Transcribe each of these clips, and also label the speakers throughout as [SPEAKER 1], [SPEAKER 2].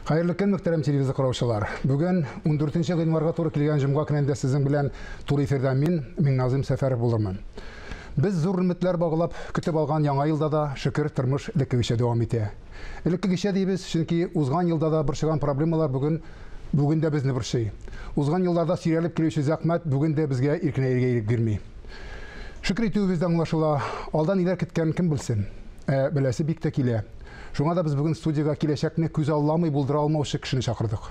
[SPEAKER 1] Хәерле көн, мөхтәрәм телевизор караучылар. Бүген 14 гыйнварга туры килгән җомга көнендә сезнең белән туры эфирда мин, Миңназым Сәфәров булырмын. Без зур өметләр баглап көтеп алган яңа елда да, шөкер, тормыш элеккегечә дәвам итә. Элеккегечә дибез, чөнки узган елда да борчыган проблемалар бүген дә безне борчый. Узган елларда сөйрәлеп килүче зәхмәт бүген дә безгә иркенәергә ирек бирми. Шөкер итүебез дә аңлашыла. Алда ниләр көткән кем белсен. Ә беләсе бик тә килә. Шуңа да без бүген студиягә киләчәкне күз алламый булдыра алмаучы кешене чакырдык.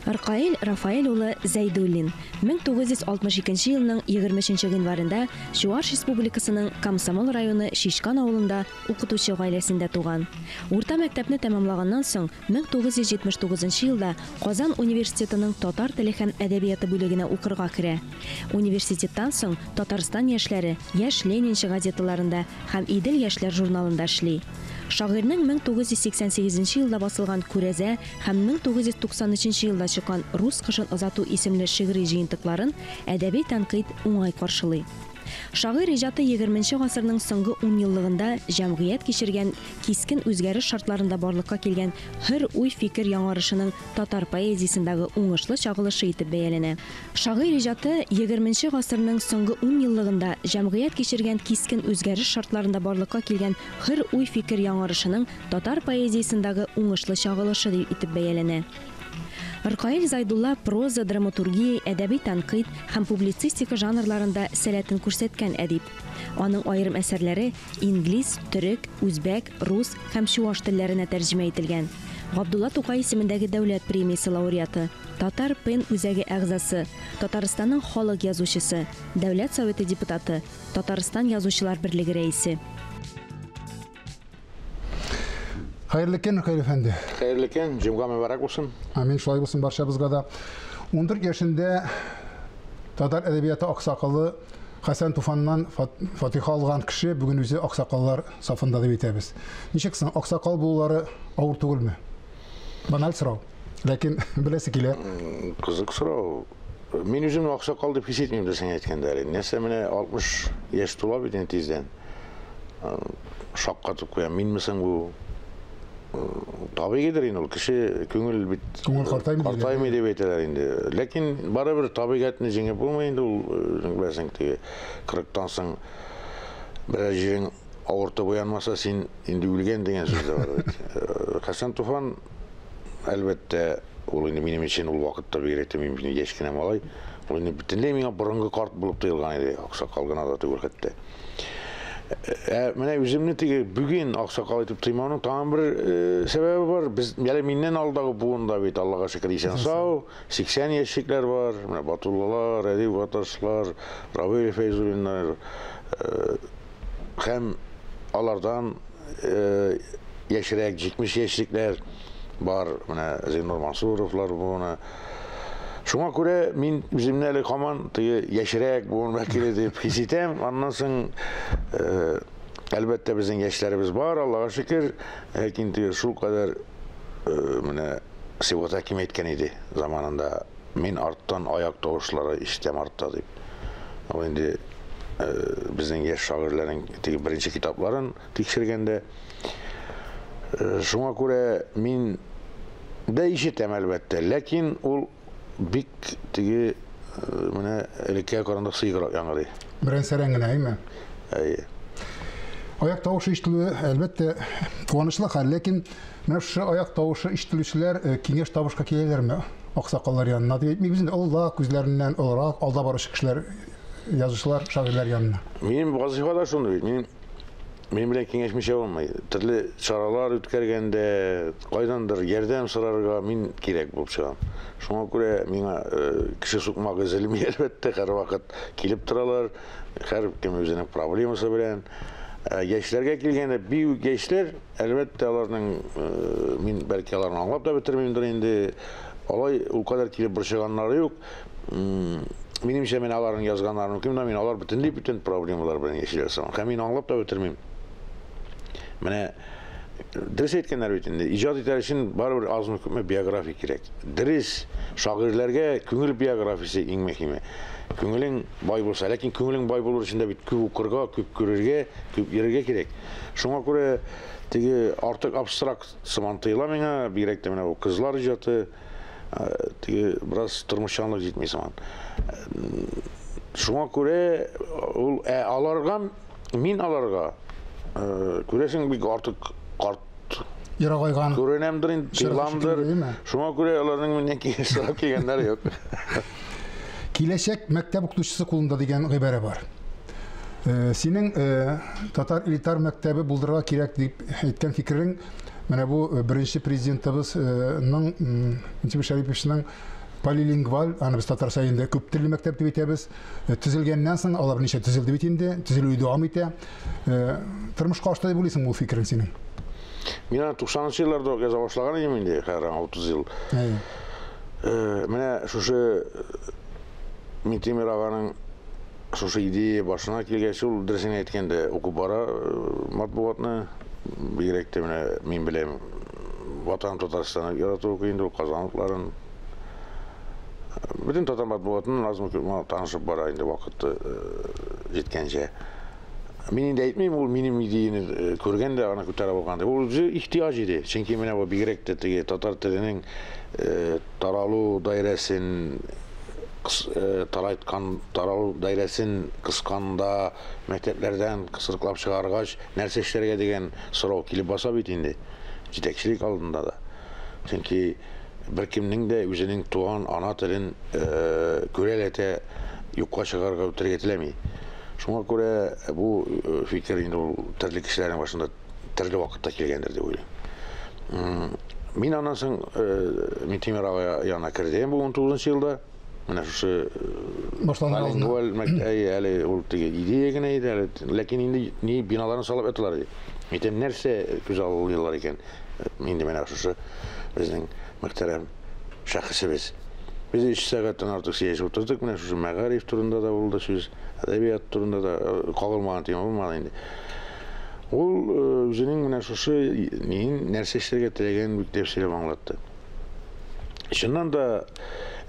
[SPEAKER 2] Ркаил Рафаэль улы Зәйдуллин 1962 елның 23 гыйнварында Чуаш Республикасының Комсомол районы Шишкан авылында укытучы гаиләсендә туган. Урта мәктәпне тәмамлаганнан соң 1979 елда Казан университетының татар теле һәм әдәбияты бүлегенә укырга керә. Университеттан соң Татарстан яшьләре, Яшь Ленинчы газеталарында һәм Идел яшьләр журналында эшли. Шагыйрьнең 1988 елда басылган Күрәзә һәм 1993 елда чыккан Рус кышын озату исемле шигъри җыентыкларын әдәби тәнкыйть уңай каршылый. Шагыйрь иҗаты 20 гасырның соңгы 10 еллыгында җәмгыять кичергән кискен үзгәреш шартларында барлыкка килгән һөр уй-фикер яңарышының татар поэзиясендәге уңышлы чагылышы итеп бәяләнә. Шагыйрь иҗаты 20 гасырның соңгы 10 еллыгында җәмгыять кичергән кискен үзгәреш шартларында барлыкка килгән һөр уй-фикер яңарышының татар поэзиясендәге уңышлы чагылышы итеп бәяләнә. Ркаил Зайдулла проза, драматургия, әдәби тәнкыйть һәм публицистика жанрларында сәләтен күрсәткән әдип. Аның аерым әсәрләре инглиз, төрек, үзбәк, рус һәм чуаш телләренә тәрҗемә ителгән. Габдулла Тукай исемендәге дәүләт премиясе лауреаты, Татар ПЕН үзәге әгъзасы, Татарстанның халык язучысы, Дәүләт Советы депутаты, Татарстан язучылар берлеге рәисе.
[SPEAKER 1] Хәерле көн, Ркаил әфәнде.
[SPEAKER 3] Хәерле көн, җомга мөбарәк булсын.
[SPEAKER 1] Амин, шулай булсын барчабызга да. 14 яшендә татар әдәбияты аксакалы Хәсән Туфаннан фатиха алган кеше бүген үзе аксакаллар сафында дип әйтәбез. Ничек соң, аксакал булулары авыр түгелме? Баналь сорау, ләкин беләсе килә.
[SPEAKER 3] Кызык сорау. Мин үземне аксакал дип хис итмим дисең әйткәндә әле. Нәрсә менә 60 яшь тула бит инде тиздән. Шаккатып куям. Минме соң бу? Табигыйдер инде ул. Кеше күңел бит
[SPEAKER 1] Күңел картаймый диләр.
[SPEAKER 3] Картаймый дип әйтәләр инде. Ләкин барыбер табигатьне җиңеп булмый инде ул, үзең беләсең, теге 40-тан соң берәр җирең авыртып уянмаса, син инде үлгән дигән сүз дә бар бит. Хәсән Туфан, әлбәттә, ул инде минем өчен ул вакытта бигрәк тә мин яшь кенә малай, ул инде бөтенләй миңа борынгы карт булып тоелган иде, аксакал гына да түгел хәтта. Ә менә үземне теге бүген аксакал итеп тоймауның тагын бер сәбәбе бар. Без әле миннән алдагы буында бит, Аллага шөкер, исән сау, 80 яшьлекләр бар. Менә Батуллалар, Әдип Гаташлар, Равил Фәйзуллиннар, һәм алардан яшьрәк 70 яшьлекләр бар. Менә Зиннур Мансуровлар буыны. Шуңа күрә мин үземне әле һаман теге яшьрәк буын вәкиле дип хис итәм. Аннан соң, әлбәттә, безнең яшьләребез бар, Аллага шөкер. Ләкин теге шул кадәр, менә Сибгат Хәким әйткән иде заманында, мин арттан аяк тавышлары ишетәм артта дип. Ул инде безнең яшь шагыйрьләрнең теге беренче китапларын тикшергәндә. Шуңа күрә мин дә ишетәм, әлбәттә, ләкин ул бик теге менә элеккегә караганда сыеграк яңгырый.
[SPEAKER 1] Берән-сәрән генә, әйме?
[SPEAKER 3] Әйе.
[SPEAKER 1] Аяк тавышы ишетелүе, әлбәттә, куанычлы хәл, ләкин менә шушы аяк тавышы ишетелүчеләр киңәш табышка киләләрме аксакаллар янына дип әйтмибез инде, олылак, үзләреннән олырак, алда баручы кешеләр, язучылар, шагыйрьләр янына.
[SPEAKER 3] Минем вазифа да шундый бит. Минем белән киңәшмичә булмый. Төрле чаралар үткәргәндә, кайдандыр ярдәм сорарга мин кирәк булып чыгам. Шуңа күрә миңа кеше сукмагы өзелми, әлбәттә, һәрвакыт килеп торалар. Һәр кем үзенең проблемасы белән. Яшьләргә килгәндә, бик яшьләр, әлбәттә, аларның, мин бәлки аларны аңлап та бетермимдер инде. Алай ул кадәр килеп борчыганнары юк. Минемчә, мин аларның язганнарын укыйм да, мин алар бөтенләй бүтән проблемалар белән яшиләр сыман. Һәм мин аңлап та бетермим. Менә дөрес әйткәннәр бит инде, иҗат итәр өчен барыбер азмы күпме биография кирәк. Дөрес, шагыйрьләргә күңел биографиясе иң мөһиме. Күңелең бай булса, ләкин күңелең бай булыр өчен дә бит күп укырга, күп күрергә, күп йөрергә кирәк. Шуңа күрә Теге артык абстракт сыман тоела миңа, бигрәк тә менә бу кызлар иҗаты, теге бераз тормышчанлык җитми сыман. Шуңа күрә ул аларга, мин аларга, күрәсең, бик артык карт
[SPEAKER 1] Ерагайган.
[SPEAKER 3] Күренәмдер инде, тоеламдыр. Шуңа күрә аларның миннән киңәш сорап килгәннәре юк.
[SPEAKER 1] Киләчәк мәктәп укытучысы кулында дигән гыйбарә бар. Синең татар элитар мәктәбе булдырырга кирәк дип әйткән фикерең менә бу беренче президентыбызның Минтимер Шәриповичның полилингваль, аны без татарча инде күп телле мәктәп дип әйтәбез, төзелгәннән соң, алар берничә төзелде бит инде, төзелүе дәвам итә. Тормышка ашты дип уйлыйсыңмы ул фикерең синең?
[SPEAKER 3] Мин аны 90 елларда ук яза башлаган идем инде, хәзер аңа 30 ел. Менә шушы Минтимер аганың шушы идея башына килгәч, ул дөресен әйткәндә укып бара матбугатны, бигрәк тә менә мин беләм, Ватан Татарстаны яратып укый инде ул Казан утларын. Бөтен татар матбугатын азмы күпме танышып бара инде вакыты җиткәнчә. Мин инде әйтмим, ул минем идеяне күргән дә аны күтәреп алган дип. Ул үзе ихтыяҗ иде. Чөнки менә бу бигрәк тә теге татар теленең таралу даирәсен тарайткан, таралу даирәсен кысканда, мәктәпләрдән кысрыклап чыгаргач, нәрсә эшләргә дигән сорау килеп баса бит инде җитәкчелек алдында да. Чөнки беркемнең дә үзенең туган ана телен күрәләтә юкка чыгарга үтәргә теләми. Шуңа күрә бу фикер инде ул төрле кешеләрнең башында төрле вакытта килгәндер дип уйлыйм. Мин аннан соң Минтимер ага янына кердем бу 19 елда. Менә шушы
[SPEAKER 1] башланган
[SPEAKER 3] әле ул теге идея генә иде әле, ләкин инде ни биналарны салып яталар иде. Әйтәм, нәрсә күз аллыйлар икән? Инде менә шушы безнең мөхтәрәм шәхесебез. Без 3 сәгатьтән артык сөйләшеп утырдык, менә шушы мәгариф турында да булды сүз, әдәбият турында да кагылмаган тема булмады инде. Ул үзенең менә шушы нин нәрсә эшләргә теләгәнен бик тәфсилләп аңлатты. Чыннан да,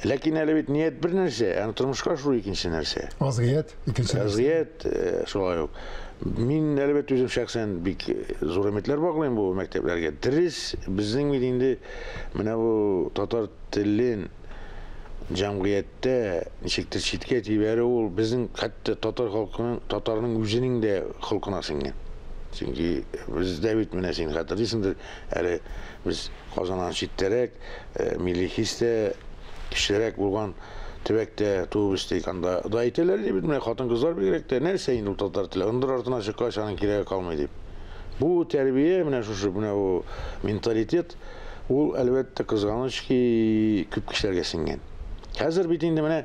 [SPEAKER 3] ләкин әле бит ният бер нәрсә, ә тормышка ашыру икенче нәрсә.
[SPEAKER 1] Вазгыять икенче нәрсә.
[SPEAKER 3] Вазгыять шулай ук. Мин әлбәттә үзем шәхсән бик зур өметләр баглыйм бу мәктәпләргә. Дөрес, безнең бит инде менә бу татар телен җәмгыятьтә ничектер читкә тибәрү ул безнең хәтта татар халкының, татарның үзенең дә холкына сеңгән. Чөнки бездә бит менә син хәтерлисеңдер, әле без Казаннан читтәрәк, милли хис тә көчлерәк булган төбәктә туып үстек. Анда да әйтәләр иде бит, менә хатын-кызлар бигрәк тә, нәрсә инде ул татар теле, ындыр артына чыккач аның кирәге калмый дип. Бу тәрбия, менә шушы, менә бу менталитет, ул әлбәттә кызганыч ки күп кешеләргә сеңгән. Хәзер бит инде менә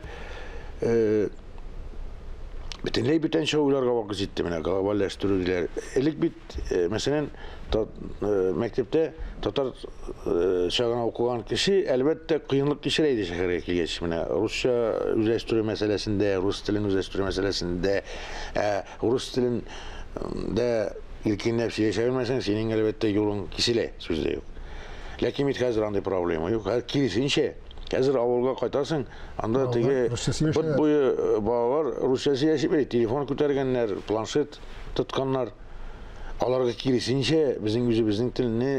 [SPEAKER 3] бөтенләй бүтәнчә уйларга вакыт җитте, менә глобальләштерү диләр. Элек бит, мәсәлән, мәктәптә татарча гына укыган кеше әлбәттә кыенлык кичерә иде шәһәргә килгәч. Менә русча үзләштерү мәсьәләсендә, рус телен үзләштерү мәсьәләсендә, рус телен дә иркенләп сөйләшә белмәсәң, синең әлбәттә юлың киселә, сүз дә юк. Ләкин бит хәзер андый проблема юк. Хәзер киресенчә, хәзер авылга кайтасың, анда теге бот буе балалар русча сөйләшеп йөри, телефон күтәргәннәр, планшет тотканнар. Аларга киресенчә безнең үзебезнең телне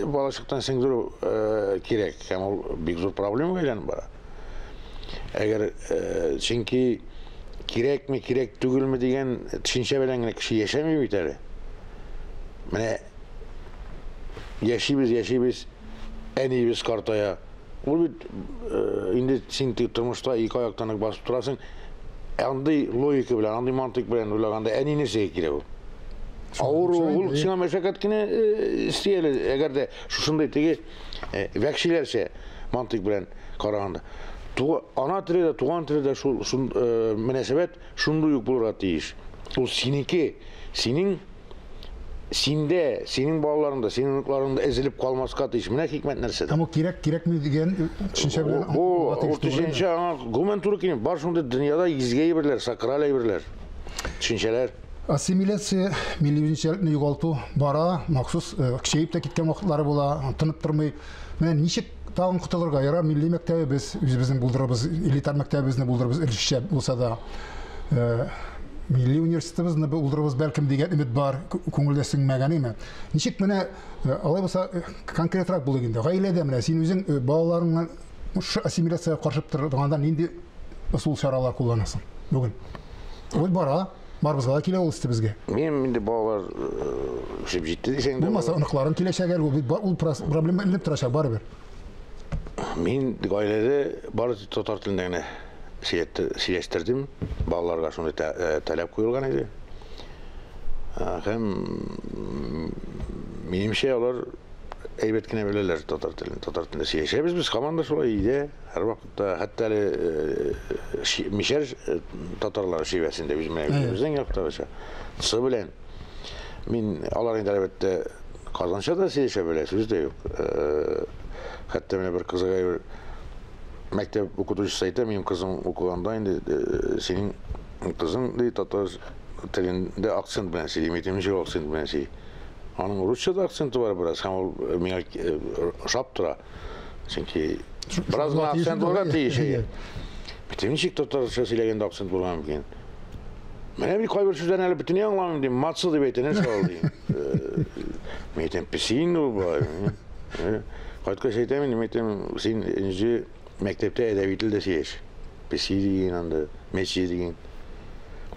[SPEAKER 3] балачактан сеңдерү кирәк. Һәм ул бик зур проблемага әйләнеп бара. Әгәр чөнки кирәкме, кирәк түгелме дигән төшенчә белән генә кеше яшәми бит әле. Менә яшибез, яшибез, әниебез картая. Ул бит инде син тормышта ике аяктан ук басып торасың. Андый логика белән, андый мантык белән уйлаганда әни нәрсәгә кирәк ул? Авыру ул сиңа мәшәкать кенә өсти әле, әгәр дә шушындый теге вәхшиләрчә мантык белән караганда. Ана теле дә, туган теле дә шул мөнәсәбәт шундый ук булырга тиеш. Ул синеке, синең синдә, синең балаларыңда, синең оныкларыңда эзелеп калмаска тиеш. Менә хикмәт нәрсәдә.
[SPEAKER 1] Һәм ул кирәк, кирәкми дигән төшенчә белән
[SPEAKER 3] ул төшенчә аңа гомумән туры килми. Бар шундый дөньяда изге әйберләр, сакраль әйберләр, төшенчәләр.
[SPEAKER 1] Ассимиляция, милли үзенчәлекне югалту бара, махсус көчәеп тә киткән вакытлары була, тынып тормый. Менә ничек тагын котылырга? Ярар, милли мәктәбебез, үзебезнең булдырабыз, элитар мәктәбебезне булдырабыз, өлешчә булса да. Милли университетыбызны булдырыбыз бәлкем дигән өмет бар, күңелдә сеңмәгән име. Ничек менә алай булса конкретрак булыйк инде. Гаиләдә менә син үзең балаларыңны шушы ассимиляциягә каршы торганда нинди ысул чаралар кулланасың бүген? Ул бара, барыбызга да килә ул өстебезгә.
[SPEAKER 3] Минем инде балалар үсеп җитте дисәң дә.
[SPEAKER 1] Булмаса оныкларың киләчәк әле, ул проблема эленеп торачак барыбер.
[SPEAKER 3] Мин гаиләдә бары татар телендә генә сөйләштердем. Балаларга шундый таләп куелган иде. Һәм минемчә алар әйбәт кенә беләләр татар телен. Татар телендә сөйләшәбез без һаман да шулай өйдә, һәрвакытта, хәтта әле мишәр татарлары шивәсендә үзебезнең яктагыча сы белән. Мин алар инде әлбәттә казанча да сөйләшә белә, сүз дә юк. Хәтта менә бер кызык әйбер, мәктәп укытучысы әйтә, минем кызым укыганда инде синең кызың ди татар телендә акцент белән сөйли, мин әйтәм, ничек акцент белән сөйли? Аның русча да акценты бар бераз, һәм ул миңа ошап тора. Чөнки бераз гына акцент булырга тиеш. Бит ничек татарча сөйләгәндә акцент булырга мөмкин? Менә мин кайбер сүзләрне әле бөтенләй аңламыйм дим, матсы дип әйтә, нәрсә ул дим. Мин әйтәм, песи инде ул болай. Кайткач әйтәм инде, мин әйтәм, син инде мәктәптә әдәби телдә сөйләш. Песи дигән анда, мәче дигән.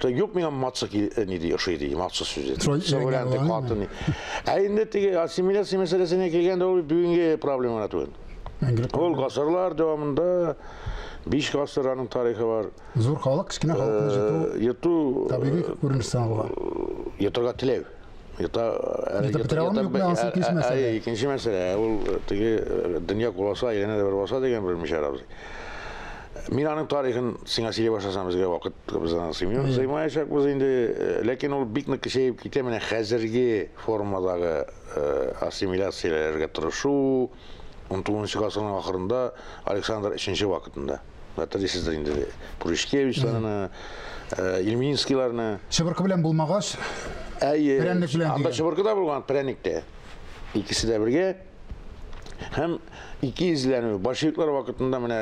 [SPEAKER 3] Юк, миңа матсы ни ди, ошый ди, матсы сүзе. Катын. Ә инде теге ассимиляция мәсьәләсенә килгәндә, ул бүгенге проблема гына түгел. Ул гасырлар дәвамында 5 гасыр аның тарихы бар.
[SPEAKER 1] Зур халык, кечкенә халыкны
[SPEAKER 3] йоту
[SPEAKER 1] табигый күренеш санала.
[SPEAKER 3] Йотарга теләү. Икенче мәсьәлә, ул теге дөнья куласа әйләнә дә бер баса дигән бер мишәр абзый. Мин аның тарихын сиңа сөйли башласам, безгә вакыт без аны сыймаячакбыз инде, ләкин ул бик нык көчәеп китә. Менә хәзерге формадагы ассимиляцияләргә тырышу 19 гасырның ахырында Александр III вакытында. Хәтерлисездер инде Пуришкевичларны, Ильминскийларны.
[SPEAKER 1] Чыбыркы белән булмагач, прәннек белән.
[SPEAKER 3] Анда чыбыркы да булган, прәннек тә. Икесе дә бергә. Һәм ике изләнү, большевиклар вакытында менә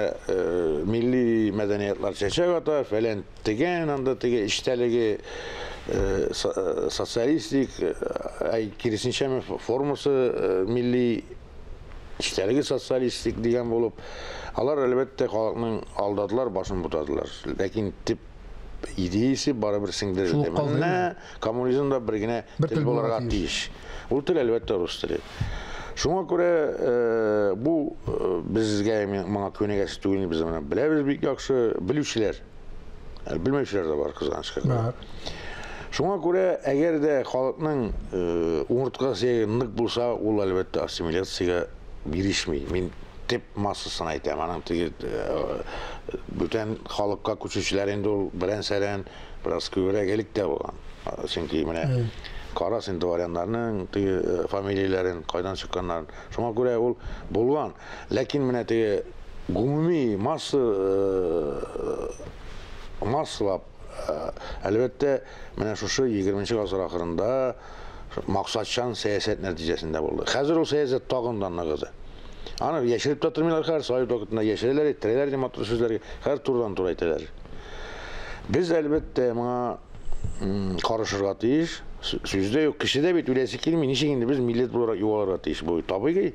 [SPEAKER 3] милли мәдәниятлар чәчәк ата, фәлән тегән, анда теге эчтәлеге социалистик, әй киресенчәме формасы милли эчтәлеге социалистик дигән булып, алар әлбәттә халыкның алдадылар, башын бутадылар. Ләкин төп идеясы барыбер сеңдерелде. Менә коммунизмда бер генә тел булырга тиеш. Ул тел әлбәттә рус теле. Шуңа күрә бу безгә моңа күнегәсе түгел, без моны беләбез бик яхшы, белүчеләр, белмәүчеләр дә бар, кызганычка каршы. Шуңа күрә әгәр дә халыкның умыртка сөяге нык булса, ул әлбәттә ассимиляциягә бирешми. Мин төп массасын әйтәм, аның теге бүтән халыкка күчүчеләр инде ул берән-сәрән бераз күбрәк элек тә булган. Чөнки менә кара син дворяннарның теге фамилияләрен, кайдан чыкканнарын. Шуңа күрә ул булган. Ләкин менә теге гомуми масса массалап әлбәттә менә шушы 20 гасыр ахырында максатчан сәясәт нәтиҗәсендә булды. Хәзер ул сәясәт тагын да ныгыды. Аны яшереп тә тормыйлар хәзер, совет вакытында яшерәләр, әйттерәләр дип матур сүзләргә, хәзер турыдан-туры әйтәләр. Без әлбәттә моңа карышырга тиеш. Сүз дә юк, кеше дә бит үләсе килми, ничек инде без милләт буларак югалырга тиеш, бу табигый.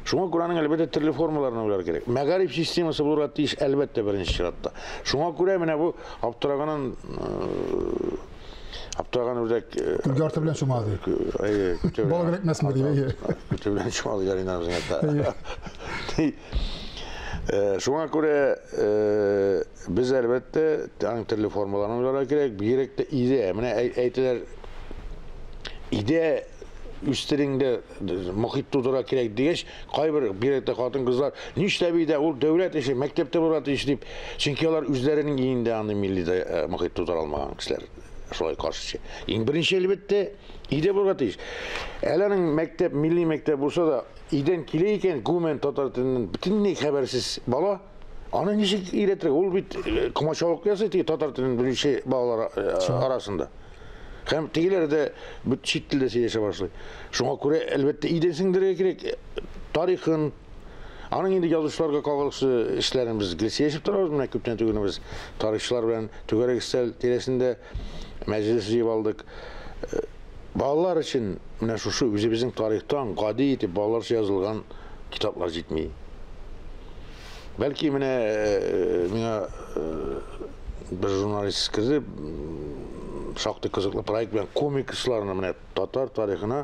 [SPEAKER 3] Шуңа күрә аның әлбәттә төрле формаларын уйлар кирәк. Мәгариф системасы булырга тиеш әлбәттә беренче чиратта. Шуңа күрә менә бу аптыраган үрдәк
[SPEAKER 1] күлгә арты белән чума ди.
[SPEAKER 3] Әйе,
[SPEAKER 1] Балык эләкмәсме ди, әйе.
[SPEAKER 3] Көтү белән чума диләр инде безнең хәтта. Шуңа күрә без әлбәттә аның төрле формаларын уйларга кирәк. Бигрәк тә идея. Менә әйтәләр, идея үстереңдә мохит тудыра кирәк дигәч, кайбер бигрәк тә хатын-кызлар нишләп өйдә, ул дәүләт эше, мәктәптә булырга тиеш дип, чөнки алар үзләренең өендә андый милли мохит тудыра алмаган кешеләр шулай каршы. Иң беренче әлбәттә өйдә булырга тиеш. Әле аның мәктәп, милли мәктәп булса да, өйдән килә икән, гомумән татар теленнән бөтенләй хәбәрсез бала, аны ничек өйрәтергә? Ул бит комачаулык ясый теге татар телен белүче балалар арасында. Һәм тегеләр дә бит чит телдә сөйләшә башлый. Шуңа күрә әлбәттә өйдән сеңдерергә кирәк тарихын. Аның инде язучыларга кагылышлы эшләрен без гел сөйләшеп торабыз. Менә күптән түгел без тарихчылар белән түгәрәк өстәл тирәсендә мәҗлес җыеп алдык. Балалар өчен менә шушы үзебезнең тарихтан гади итеп балаларча язылган китаплар җитми. Бәлки менә миңа бер журналист керде, шактый кызыклы проект белән комиксларны менә татар тарихына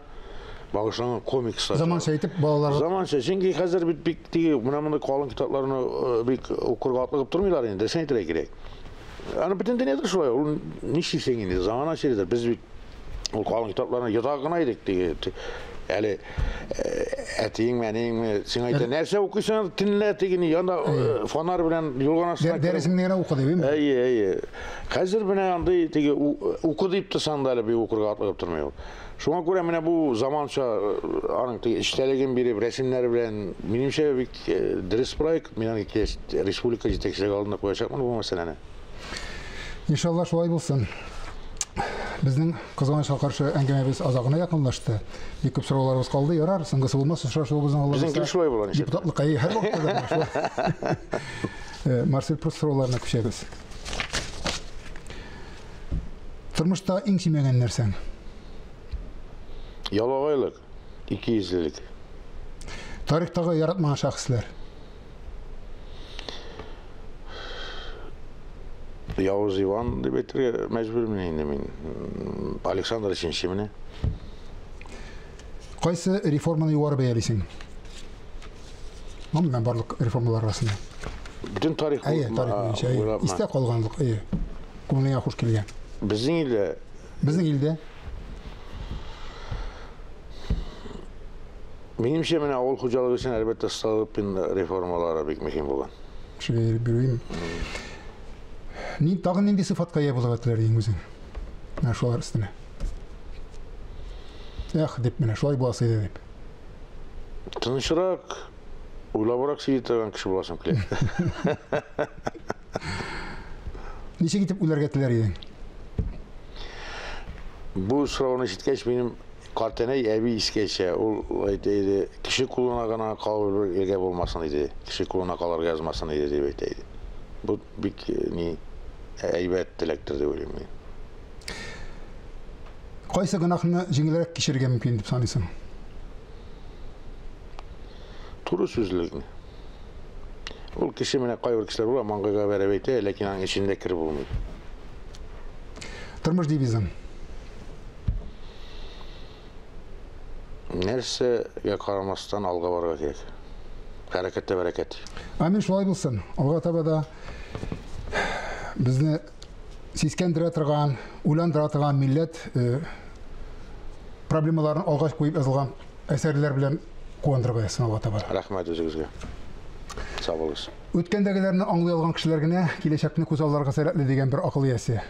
[SPEAKER 3] багышланган комикслар.
[SPEAKER 1] Заманча итеп балаларга.
[SPEAKER 3] Заманча, чөнки хәзер бит бик теге менә мондый калын китапларны бик укырга атлыгып тормыйлар инде, дөресен әйтергә кирәк. Аны бөтен дөньяда шулай, ул нишлисең инде, замана чиридер. Без бит ул калын китапларны йота гына идек теге. Әле әтиеңме, әниеңме сиңа әйтә, нәрсә укыйсың, төнлә тегене янда фонарь белән юлган астына.
[SPEAKER 1] Дәресеңне генә укы дип,
[SPEAKER 3] әйе? Әйе, әйе. Хәзер менә андый теге укы дип торсаң да әле бик укырга атлыгып тормый ул. Шуңа күрә менә бу заманча аның теге эчтәлеген биреп, рәсемнәре белән, минемчә, бик дөрес проект. Мин аны республика җитәкчелеге алдында куячакмын бу мәсьәләне.
[SPEAKER 1] Иншалла шулай булсын. Безнең кызганычка каршы әңгәмәбез азагына якынлашты. Бик күп сорауларыбыз калды. Ярар, соңгысы булмас очрашуыбызның
[SPEAKER 3] Алла. Безнең шулай була
[SPEAKER 1] ничек? Депутатлыкка һәр вакытта да шулай. Марсель Пруст сорауларына күчәбез. Тормышта иң сөймәгән нәрсәң?
[SPEAKER 3] Ялагайлык, икейөзлелек.
[SPEAKER 1] Тарихтагы яратмаган шәхесләр?
[SPEAKER 3] Явыз Иван дип әйтергә мәҗбүрмен инде мин. Александр III менә.
[SPEAKER 1] Кайсы реформаны югары бәялисең? Гомумән барлык реформалар арасында.
[SPEAKER 3] Бөтен тарих
[SPEAKER 1] әйе, тарих буенча, әйе. Истә калганлык, әйе. Күңелеңә хуш килгән.
[SPEAKER 3] Безнең илдә.
[SPEAKER 1] Безнең илдә.
[SPEAKER 3] Минемчә, менә авыл хуҗалыгы өчен әлбәттә Столыпин реформалары бик мөһим булган.
[SPEAKER 1] Кешегә ирек бирүем. Ни тагын нинди сыйфатка ия булырга теләр идең үзең? Менә шулар өстенә. Эх, дип менә шулай буласы иде дип.
[SPEAKER 3] Тынычрак, уйлабрак сөйли торган кеше буласым килә.
[SPEAKER 1] Ничек итеп үләргә теләр идең?
[SPEAKER 3] Бу сорауны ишеткәч, минем картәнәй әби искә төшә. Ул әйтә иде, кеше кулына гына калырга булмасын иде, кеше кулына калырга язмасын иде дип әйтә иде. Бу бик ни әйбәт теләктер дип уйлыйм мин.
[SPEAKER 1] Кайсы гөнаһны җиңелрәк кичерергә мөмкин дип саныйсың?
[SPEAKER 3] Туры сүзлелекне. Ул кеше менә кайбер кешеләр була, маңгайга бәреп әйтә, ләкин аның эчендә кер булмый.
[SPEAKER 1] Тормыш девизың?
[SPEAKER 3] Нәрсәгә карамастан алга барырга кирәк. Хәрәкәттә бәрәкәт.
[SPEAKER 1] Амин, шулай булсын. Алга таба да безне сискәндерә торган, уйландыра торган милләт проблемаларын алга куеп язылган әсәрләр белән куандырырга язсын алга таба.
[SPEAKER 3] Рәхмәт үзегезгә. Сау булыгыз.
[SPEAKER 1] Үткәндәгеләрне аңлый алган кешеләр генә киләчәкне күз алларга сәләтле дигән бер акыл иясе.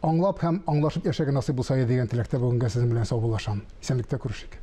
[SPEAKER 1] Аңлап һәм аңлашып яшәргә насыйп булса иде дигән теләктә бүгенгә сезнең белән саубуллашам. Исәнлектә күрешик.